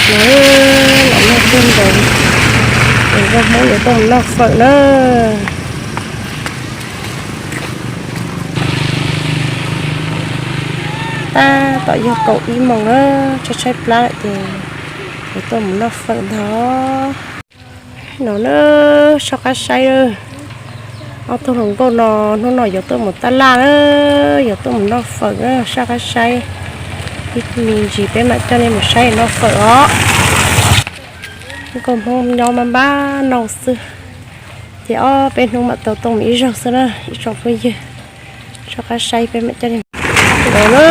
Los, los noj tag nrho, es nkauj Hmoob yuav tuaj mus noj fawm na. Tab tom yog kaum ib moos na, tshaib tshaib plab lawm ces yuav tuaj mus noj fawm ntag. No na, soj qab saib, ob tug hluas nkauj no hnub no yuav tuaj mus taj laj na, yuav tuaj mus noj fawm na, soj qab saib. Ib me ntsis peb mam coj nej mus saib noj fawm os. Nkauj Hmoob nyob maj maj noj xwb, ces ob peb hnub mam tau tuaj mus ib zaug xwb na ib tsoom phooj ywg. Soj qab saib peb mam coj nej, no na,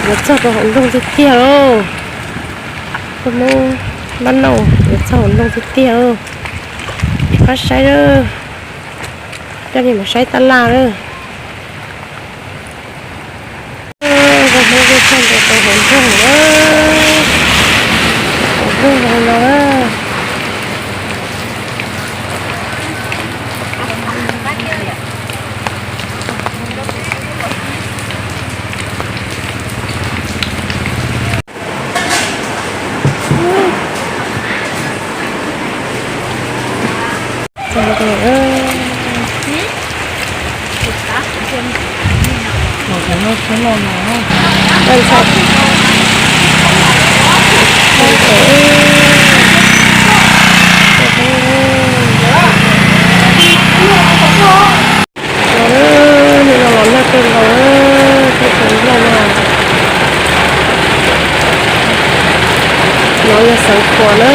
yuav txog rau hauv nroog tiag tiag lauj. Nkauj Hmoob npab nauj yuav txog hauv nroog tiag tiag lauj. Soj qab saib na, coj nej mus saib taj laj na. Nkauj Hmoob tuaj txog ntua rau hauv nroog na, hauv nroog no na. Hnub no los nag kawg nkaus, tej tus nplog no. No yog Xeev Khuam na,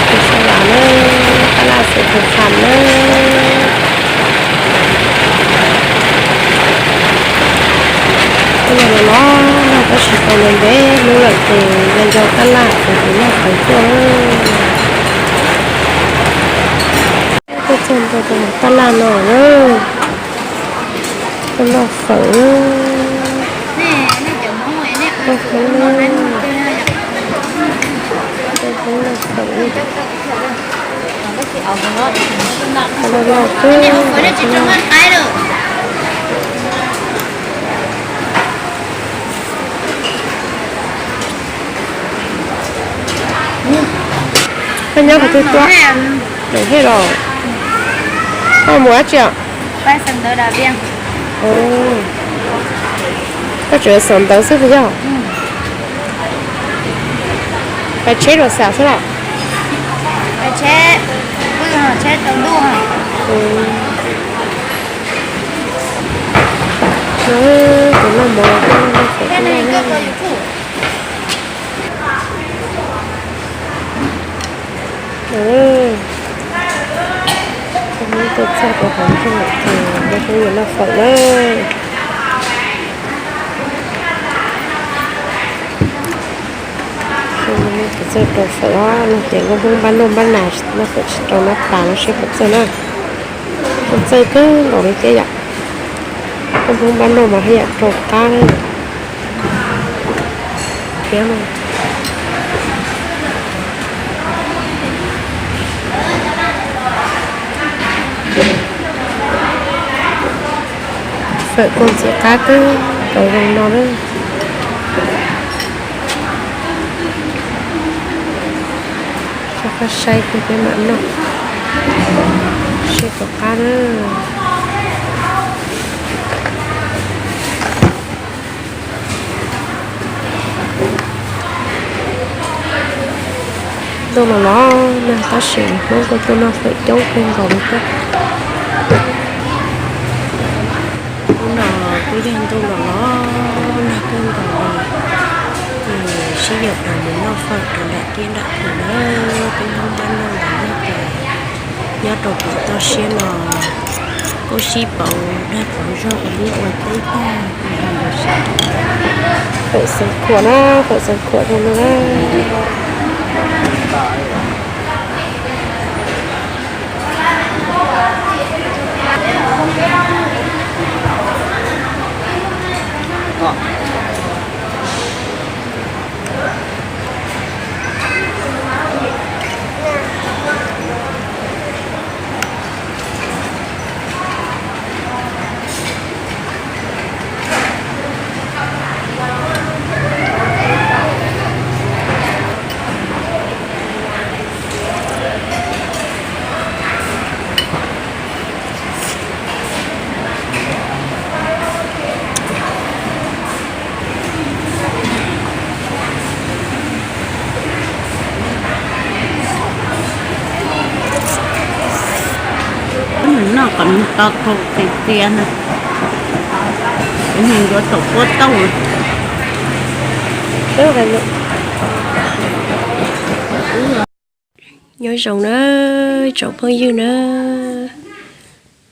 tus Xeev Lam na, taj laj Xeev Khuam Kham na. Hnub no los los nag tab sis tau ntev ntev hnub lawm ces yog nco taj laj Xeev Khuam Yaj Xeev tuaj. Tuaj txog ntua rau taj laj no na, tuaj noj fawm na. Nkauj Hmoob na, Nkauj Hmoob noj fawm na. Loj loj kawg. Koj nyob qhov twg tuaj? Lawm thiab los? Koj mus dab tsi os? Koj tseem xav ntawv xwb puas yog? Pais tsheb los xav xwb los? Tus noj mov, tus noj fawm, tus noj. Nkauj Hmoob tuaj txog rau hauv nroog lawm ces nkauj Hmoob yuav noj fawm na. Nkauj Hmoob tuaj txog rau fawm os, no ces nkauj Hmoob npab noj npab nas noj fawm tsis tau nab tas no seb puas txawj na. Kuj txawj kawg nkaus li thiab yom. Nkauj Hmoob npab noj mas haj yam raug qab na. Thiab fawm kuj ntxim qab kawg nkaus zoo no na. Rov qab saib peb mam noj seb puas qab na. Ntuj los los nag tab sis Hmoob kuj tuaj noj fawm coob kawg nkaus li thiab. Hnub no kuj yog ntuj los los nag kawg nkaus li, ces sib yaum rau mus noj fawm rau nram tiaj nram kwv na. Peb Hmoob npab noj los yog tias nyob rau pem toj siab no kuj sib pauv dag pauv zog ua liaj ua teb tag. Fawm Xeev Khuam na, fawm Xeev Khuam zoo no na. Los thaum txias txias na, yuav tom puab tauj. Nyob zoo na, tsoom phooj ywg na,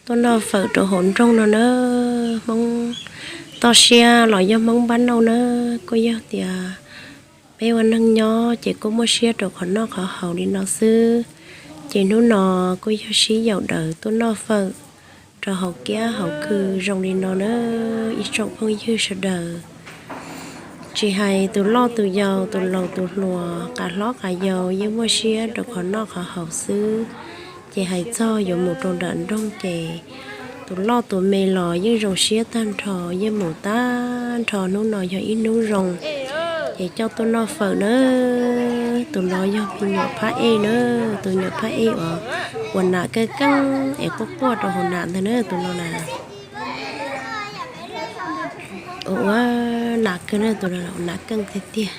tuaj noj fawm rau hauv nroog no na. Hmoob toj siab los yog Hmoob npab nauj na, kuj yog tias peb ua neeg nyob ces kuj muaj siab rau qhov noj qhov haus li no xwb. Ces hnub no kuj yog sib yaum daws tuaj noj fawm rau hauv kiab hauv khw zoo li no na, ib tsoom phooj ywg sawv daws. Tsis hais tus loj tus yau, tus laus tus hluas, qav hlob qav yau yeej muaj siab rau qhov noj qhov haus xwb. Ces hais txog yuav mus rau nram nroog ces tus loj tus me los yeej zoo siab tag nrho, yeej mus tag nrho. Hnub no yog ib hnub zoo, ces coj tuaj noj fawm na. Tus no yog me nyuam phab ej na, tus nyuam phab ej uas, uas nas keej keej es quaj quaj rau hauv nas ntag na, tus no na. Ua ua nas kawg na, tus no nas keej tiag tiag.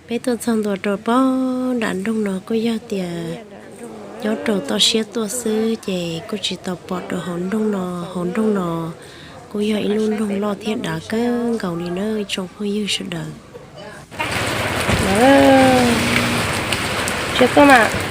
Peb tuaj txog ntua rau pem nram nroog no kuj yog tias nyob rau toj siab tuaj xwb ces kuj tsis tau pom rau hauv nroog no. Hauv nroog no kuj yog ib lub nroog loj thiab dav kawg nkaus li na, tsoom phooj ywg sawv daws. Tsis tuaj mas.